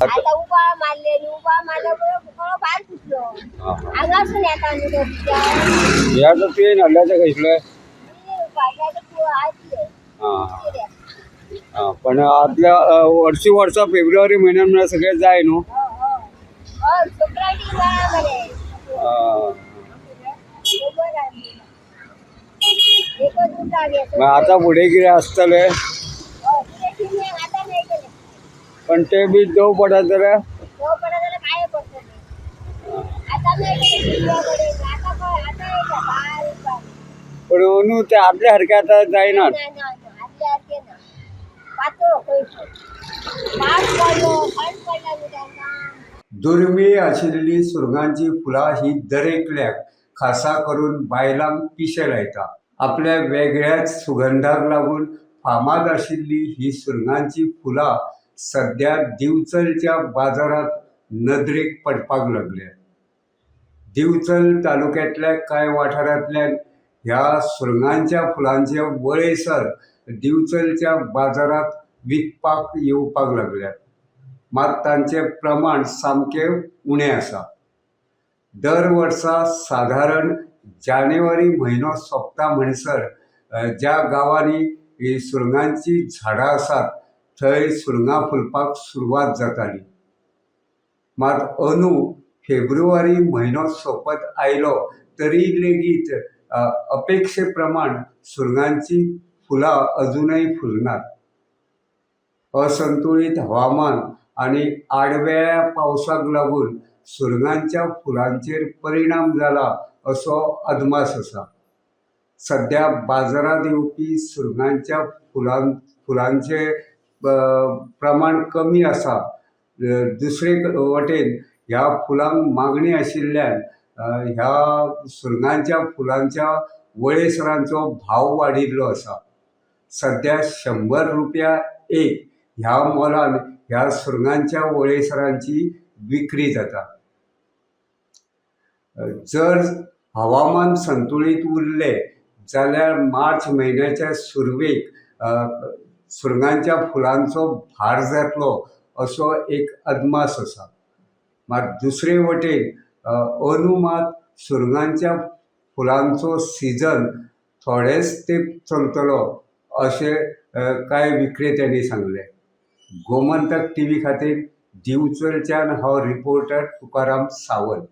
आतां उबाळ मारले न्ही, उबाळ मारल्या बरोबर कळो भायर फुटलो. हा, हा. हांगासून येता न्हू तो कित्याक हे आतां तुवें हाडल्या ते खंयसले? आयकले. हां हां, पण आदल्या वर्सी वर्सा फेब्रुवारी म्हयन्यान म्हळ्यार सगळें जाय न्हू. हय, सोकराटी मेळ्ळा मरे. आं. खबर आसली एकच उरता गे. मागीर आतां फुडें कितें आसतलें? हय, फुडें शिमग्याक आतां मेळटलें. पण ते बी दव पडत जाल्यार. दव पडत जाल्यार काळे पडटले. आतां मेळटलें शिमग्या कडेन. आतां खंय आतां येता बारीक बारीक. पण अंदू ते आदल्या सारकें आतां जायना. ना ना ना, आदल्या सारकें ना. पातळ खंय खंय पावस पडलो, थंड पडला न्हू तांकां. दुर्मीळ आशिल्ली सुरंगांची फुलां ही दरेकल्याक, खासा करून बायलांक पिशें लायता. आपल्या वेगळ्याच सुगंधाक लागून फामाद आशिल्ली ही सुरंगांची फुलां सद्या दिवचलच्या बाजारांत नदरेक पडपाक लागल्या. दिवचल तालुक्यांतल्या कांय वाठारांतल्यान ह्या सुरंगांच्या फुलांचे वळेसर दिवचलच्या बाजारांत विकपाक येवपाक लागल्यात. मात तांचें प्रमाण सामकें उणें आसा. दर वर्सा सादारण जानेवारी म्हयनो सोंपता म्हणसर ज्या गांवांनी ही सुरंगांचीं झाडां आसात थंय सुरंगां फुलपाक सुरवात जाताली. मात अंदू फेब्रुवारी म्हयनो सोंपत आयलो तरी लेगीत अपेक्षे प्रमाण सुरंगांचीं फुलां अजुनय फुलनात. असंतुळीत हवामान आनी आडवेळ्या पावसाक लागून सुरंगांच्या फुलांचेर परिणाम जाला असो अदमास आसा. सद्या बाजारांत येवपी सुरंगांच्या फुलांचें प्रमाण कमी आसा. दुसरे वटेन ह्या फुलांक मागणी आशिल्ल्यान ह्या सुरंगांच्या फुलांच्या वळेसरांचो भाव वाडिल्लो आसा. सद्या 100 रुपया एक ह्या मोलान ह्या सुरंगांच्या वळेसरांची विक्री जाता. जर हवामान संतुळीत उरलें जाल्यार मार्च म्हयन्याच्या सुरवेक सुरंगांच्या फुलांचो भार जातलो असो एक अदमास आसा. मात दुसरे वटेन अंदू मात सुरंगांच्या फुलांचो सिजन थोडेच तेंप चलतलो अशें कांय विक्रेत्यांनी सांगलें. गोमंतक टिवी खातीर दिवचलच्यान हांव रिपोर्टर तुकाराम सावंत.